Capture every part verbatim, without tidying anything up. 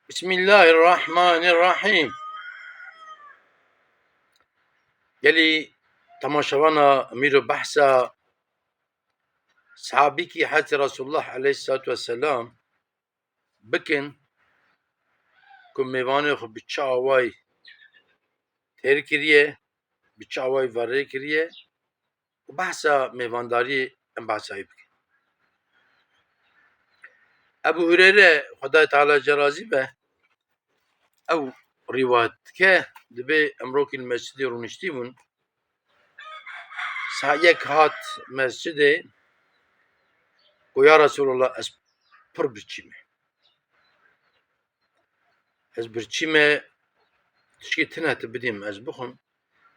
Bismillahirrahmanirrahîm. Gelî temaşevana mîro behsa sahabîkî Hezretî Resulullah aleyhissalatu vesselam bikin ku mêvanê xwe bi çi awayî têr kiriye, bi çi awayî verê kiriye û behsa mêvandariyê em behsa wî bikin. Ebu Hureyre, Xwedayê Teala jê razî be, ew rîwayet dike, dibê em rokî li mescidê rûniştî bûn. Sa-, yek hat mescidê, got, "Ya Resulallah, ez pir birçî me. Ez birçî me, tişkî tune tu bidî min, ez bixwim."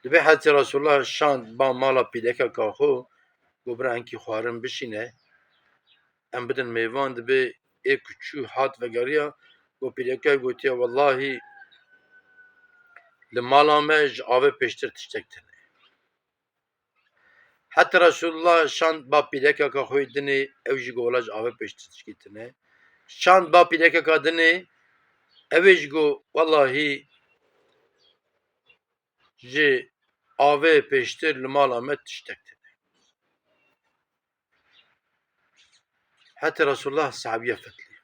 Dibê Hezretî Resulullah şand ba mala pîrekeka xwe, got, "Bira hinkî xwarin bişîne, em bidin mêvan." Dibê ê ku çû hat vegeriya, got, pîreka gotiye, "Wellahî li mala me ji avê pêştir tiştek tune." Heta Resulullah şand ba pîrekeka xwe yê dinê, ew jî got, "Wela ji avê pêştir tişkî tune." Şand ba pîrekeka dinê, ew ê jî got, "Wellahî ji avê pêştir li mala me tiştek tune." Heta Resulullah sahabiya fetlî.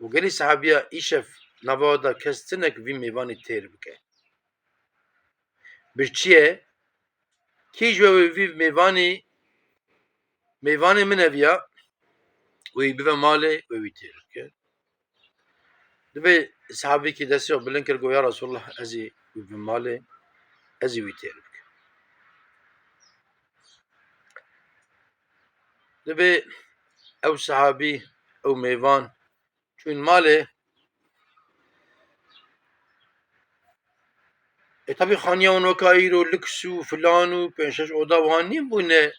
Û gelî sahabiya îşev nava da kes tinek vî mêvanî têr bike. Birçî ye, kî ji we wê vî mêvanî, mêvanê min ev ya, wê wî bibe malê, wê wî têr bike. Dibê sahabîkî destê xwe bilind kir, got, "Ya Resulullah, ez ê wî bim malê, ez ê wî têr bikim." Dibê ew sahabî, ew mêvan çûn malê. E, tabî xaniya wan weka îro liks û filan û pênc şeş oda wan nîn bûne.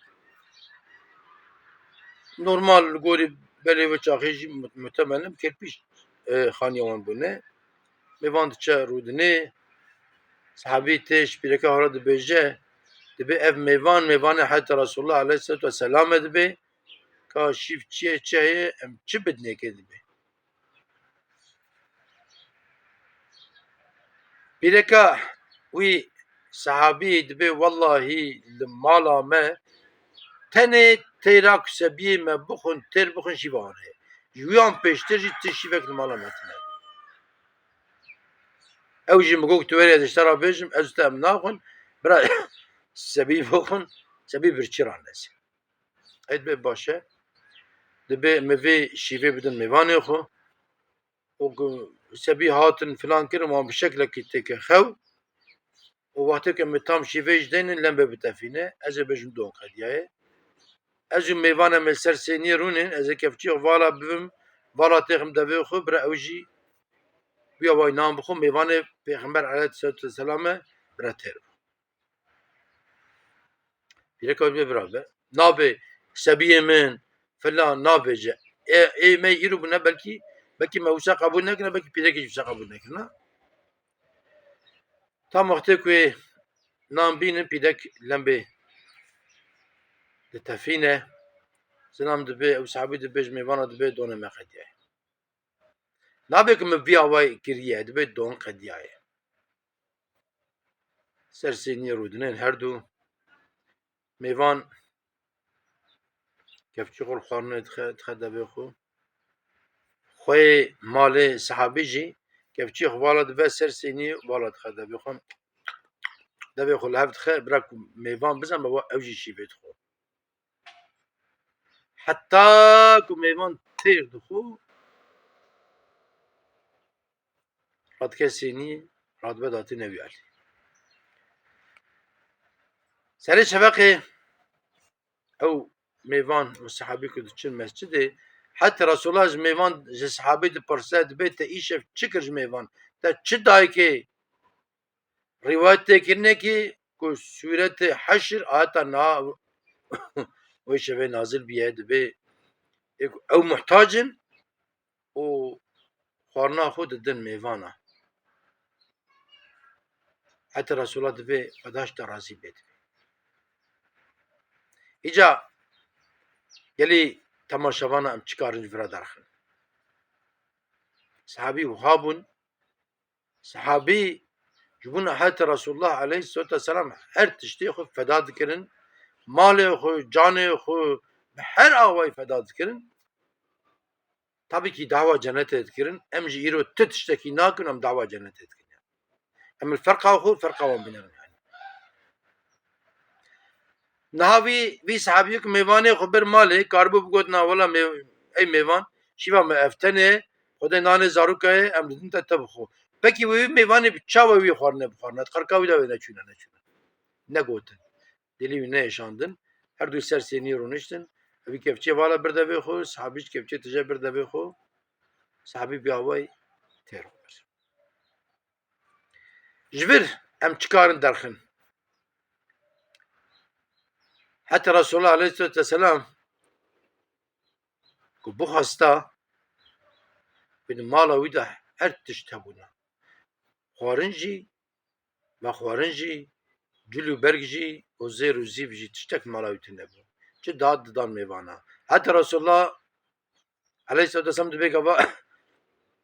Normal li gorî belê wê çaxê jî mu-, muhtemelin kerpîç, e, xaniya wan bûne. Mêvan diçe rûdinê, sahabî tê ji pîreka xwe re dibêje, dibê ev mêvan, mêvanê Hezretî Resulullah aleyhisselatu vesselam e dibê, ka şîv çi ye, çi heye, em çi bidinê kê dibê. Pîreka wî sahabî dibê, "Wellahî li mala me tenê têra ku sebiyê me bixwin, têr bixwin şîva wan heye. Ji wî an pêştir jî ti şîvek li mala me tune." Ew jî min got, "Tu were ez ji te re bêjim, ez û te em naxwin, bira sebî bixwin, sebî birçî ranezin." Ey dibê baş e. Dibê min vê şîvê bidin mêvanê xwe. Û ku sebî hatin filan kirin, wan bi şeklekî têke xew. Û wextê ku min tam şîvê ji deynin, lembê bitefîne. Ez ê bêjim don qediyaye. Ez û mêvan em ê ser sêniyê rûnên, ez ê kevçiyê xwe vala bibim, vala têxim devê xwe, bira ew jî wî awayî nan bixwe, mêvanê Pêxember aleyhisselatu vesselam e, bira têr bixwe. Pîreka wî bê bira be. Nabê sebiyê min filan nabêje. Ê, ê me îro bûne belkî, belkî me wisa qebûl nekirine, belkî pîrekê jî wisa qebûl nekirine. Tam wextê ku ê nan bînin pîrek lembê ditefîne. Zilam dibê, ew sahabî dibê ji mêvana dibê donê me qediyaye. Nabe ku min vî awayî kiriye, dibê don qediyaye. Ser sêniyê rûdinên her du mêvan kevçî xwe li xwarinê dixe, dixe devê xwe. Xweyê malê sehabî jî kevçî xwe vala dibe ser sêniyê, vala dixe devê xwe. Devê xwe li hev dixe, bira ku mêvan bizanbe wa ew jî şîvê dixwe. Heta ku mêvan têr dixwe, radike sênî, radibe datîne wî alî. Serê şeveqê ew mêvan û sehabî ku diçin mescidê, heta Resulullah ji mêvan, ji sehabî dipirse, dibê te îşev çi kir ji mêvan? Te çi dayikê? Rîwayet tê kirinekî ku sûretê Heşr ayeta niha wê şevê nazil bîye, dibê ê ku ew muhtac in û xwarina xwe didin mêvana. Heta Resulullah dibê Xweda ji te razî bê dibê. Îca gelî temaşevana em çi karin ji vira derxin? Sahabî wiha bûn. Sahabî ji bo Hezretî Resulullah aleyhisselatu vesselam her tiştê xwe feda dikirin. Malê xwe, canê xwe, bi her awayî feda dikirin. Tabî kî dawa cenetê dikirin. Em jî îro tu tiştekî nakin, em dawa cenetê dikin. Em li ferqa xwe, ferqa wan binerin yani. Niha vî, vî sahabiyek mêvanê xwe bir malê, karibû bigotina, "Wela mêv-, ey mêvan, şîva me ev tenê, Xwedê nanê zarokayê, em didin te, te bixwe." Pekî wê wî mêvanê bi çawa wî xwarine bixwarine? Di qerka wî de wê neçûne, neçûne. Negotin. Dilî wî neêşandin. Her du ser sêniyê rûniştin. Evî kevçê vala bir devê xwe, sahabî ji kevçê tije bir devê xwe. Sahabî bi awayî têr xwe bir. Ji vir em çi karin derxin? Heta Resulullah aleyhisselatu vesselam ku bixwesta, bi mala wî de her tişt hebûna. Xwarin jî, vexwarin jî, cil û berg jî û zêr û zîv jî tiştek mala wî tune bû. Çi dad didan mêvana. Heta Resulullah aleyhisselatu vesselam dibê gava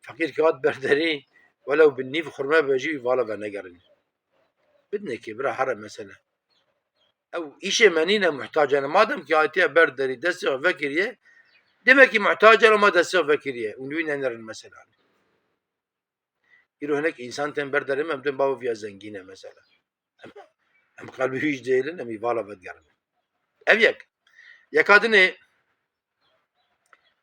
feqîr ke hat ber derî, welew bi nîv xurme be jî wî vala venegerin. Bidinekê bira here mesele. Ew îşê me nîne muhtac e. Madem ki hatiye ber derî destê xwe vekiriye, demek ki muhtac e, ma destê xwe vekiriye. Û wî nenerin mesela. Îro hinek însan tên ber derê me, em tên bavo viya zengîn e mesela. Em, em qelbî wî jî dêlin, em î vala vedigerin. Ev yek. Yeka dinê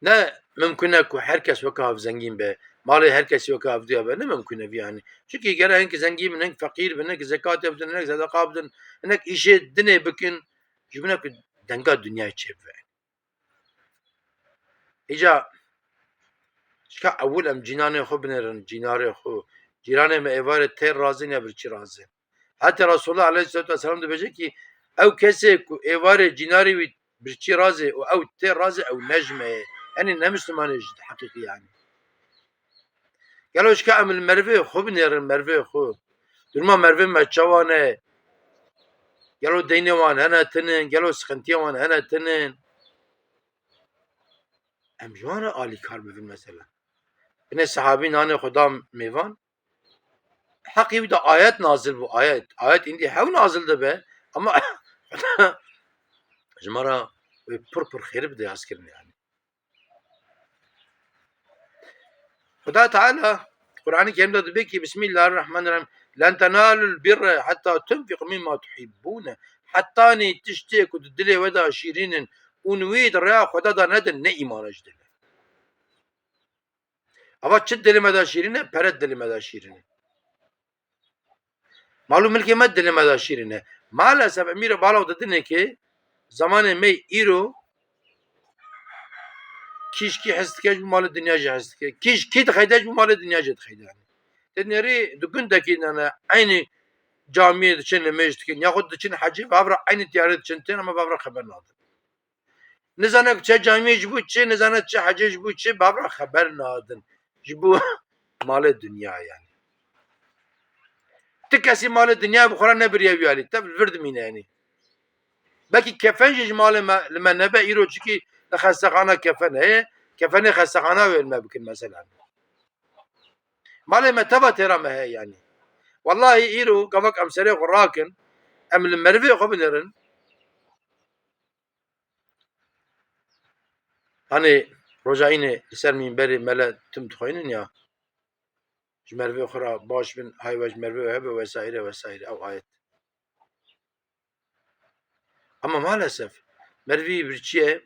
ne mimkun e ku her kes weke hev zengîn be. Malê her kesî weke hev duya be. Ne mimkun e vî yani. Çunkî gere hinek zengîn bin, hinek feqîr bin, hinek zekatê bidin, hinek zedeqa bidin, hinek îşê dinê bikin. Ji bine ku denga dinyayê çêbibe. Îca şika ewil em cînanê xwe binêrin, cînarê xwe. Cîranê me êvarê tê razî ne birçî razî. Heta Resulullah aleyhisselatu vesselam dibêje ki ew kesê ku êvarê cînarê wî birçî razê û ew tê razê ew ne ji me ye. Yanî ne Mislimanê ji heqîqî yani. Gelo şika em li merivê xwe binêrin, merivê xwe. Duruma merivê me çawa ne? Gelo deynê wan hene tinin? Gelo sıkıntiya wan hene tinin? Em ji wan re alîkar bibin mesela. Binê sahabî nanê xwe da mêvan. Heqî wî de ayet nazil bû, ayet. Ayet îndî hew nazil dibe, ama ji me re wê pir pir xêr bide yazkirin yani. Xuda Teala Qur'anê Kerim de dibê ki, Bismillahirrahmanirrahim, "Len tenalul birre hatta tunfiqu mimma tuhibbune." Hetanî tiştê ku di dilê we de şîrîn in û wî di rêya Xweda de nedin, ne îman e ji dilê. Ava çi dilê me de şîrîn e? Pere dilê me de şîrîn e. Mal û milkê me dilê me de şîrîn e. Maalesef em îro balav didinê ki zamanê me îro kî ji kî hez dike, ji bo malê dinya jî hez dike. Kî ji kî dixeyde, ji bo malê dinya jî dixeyde. Te nêrî di gundekî nane eynî camiyê diçin nimêj dikin. Yaxud diçin hecê, bi hev re eynî tiyarê diçin tên ama bi hev re xeber nadin. Nizane çi camiyê ji bo çi, nizane çi hecê ji bo çi, bi hev re xeber nadin. Ji bo malê dinya yani. Ti kesî malê dinya bi xwe re nebiriye wî alî. Te li vir dimîne yani. Belkî kefen jî ji malê me, li me nebe îro çikî li xestexana kefen heye. Kefenê xestexana wê li me bikin mesela. Malê me teva têra me heye yani. Wellahî îro gavak em serê xwe rakin, em li merivê xwe binêrin. Hani roja înê li ser mînberê mele tim dixwînin ya. Ji merivê xwe re baş bin, hay we ji merivê we hebe vesaire vesaire. Ew ayet. Ama maalesef merivî birçî ye,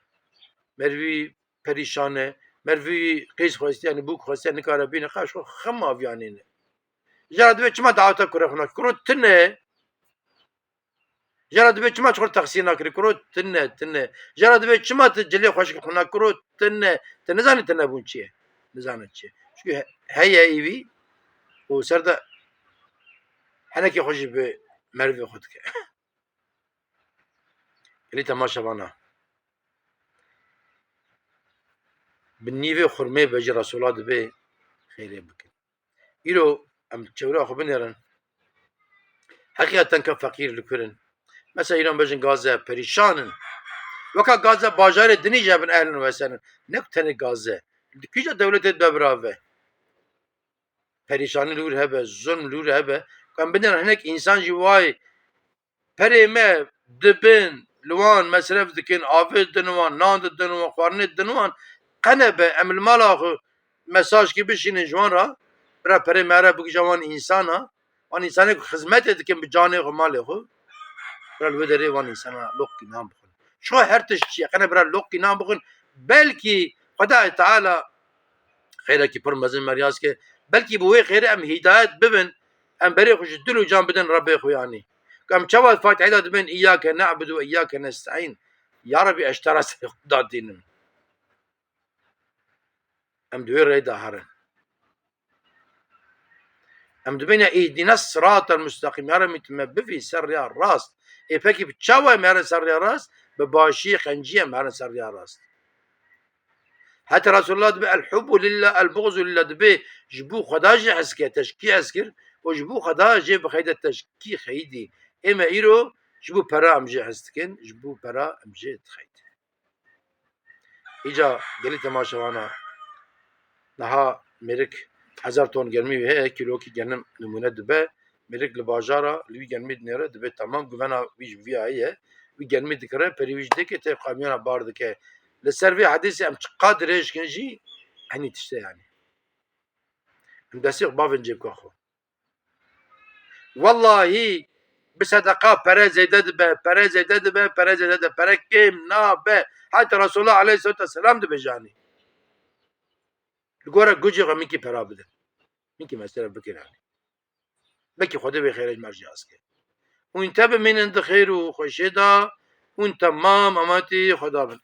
merivî perîşan e, merivî qîz xwestiye, yani bûk xwestiye, nikare bîne, qeş xwe xem aviyanîne. Jara dibê çima daweta kure xwe nake? Kuro tune. Jara dibê çima çiqur texsîr nakirî? Kuro tune, tune. Jara dibê çima tu cilê xweşik xwe nake? Kuro tune. Tu nizanî tune bûn çi ye? Nizane çi ye? Çünkü he-, heye îvî û ser de henekî xwe jî bi merivê xwe dike. Gelî temaşevana. Bi nîvê xurmê be jî Resûla dibê xêrê bikin. Îro em çewra xwe binêrin. Heqîqeten ke feqîr li kur in. Mesela îro em bêjin Gaze, perîşan in. Weka Gaze bajarê dinî jî hebin ehlin wesenin. Ne ku tenê Gaze. Di kîja dewletê dibe birave. perîşanî li wir hebe, zulm li wir hebe, ku em bidin hinek însan jî wayê perê me dibin, li wan mesref dikin, avê didin wan, nan didin wan, xwarinê didin wan, qe nebe em li mala xwe mesajkî bişînin ji wan re, bira perê me re bigije wan însana, wan însanê ku xizmetê dikin bi canê xwe, malê xwe, bira li wê derê wan însana loqkî nan bixwin. Ji xwe her tişt çi ye, qe ne bira loqkî nan bixwin, belkî Xwedayê Teala xeyrekî pir mezin me riyaz ke, belkî bi wê xêrê em hîdayet bibin, em berê xwe ji dil û can bidin Rebbê xwe yanî. Ku em çawa Fatihê de dibin, "Îyyâke ne'budu ve îyyâke nesta'în." Ya Rebbî, ez ji te re serê xwe datînim. Em di wê rêyê de herin. Em dibêne, "Îhdîne siratel mustaqîm." Ya Rebbî, tu me bivî ser rêya rast. Ê pekî bi çawa em herin ser rêya rast? Bi başiyê, qenciyê em herin ser rêya rast. Heta Resulullah dibe, "El hubbu lillah, el buğzu lillah", dibe ji bo Xweda jê hez ke, teşkî hez kir û ji bo Xweda jê bixeyde teşkî xeyidî. Ê me îro ji bo pera em jê hez dikin, ji bo pera em jê dixeydin. Îca gelî temaşevana, niha mêrik hezar ton germî wê heye, kîlokî genim nimûne dibe, mêrik li bajara li wî germî dinêre, dibe tamam, guvena wî ji vî ayê ye, wî germî dikire, perî wî jî dike, tê kamyona bar dike. Li ser vê hedîsê em çiqa dirêj kin jî, henî tişt e yanî. Em destê xwe bavin cêbka xwe. Wellahî bi sedeqa pere zêde dibe, pere zêde dibe, pere zêde dibe, pere kêm nabe. Heta Resulullah aleyhisselatu vesselam dibêje anî. Li gora gucê xwe minkî pera bidin. Minkî mesele bikin anî. Belkî Xwedê wê xêrê ji me jî aske. Hûn te bimînin di xêr û xweşê de, hûn temam amatî Xweda bin.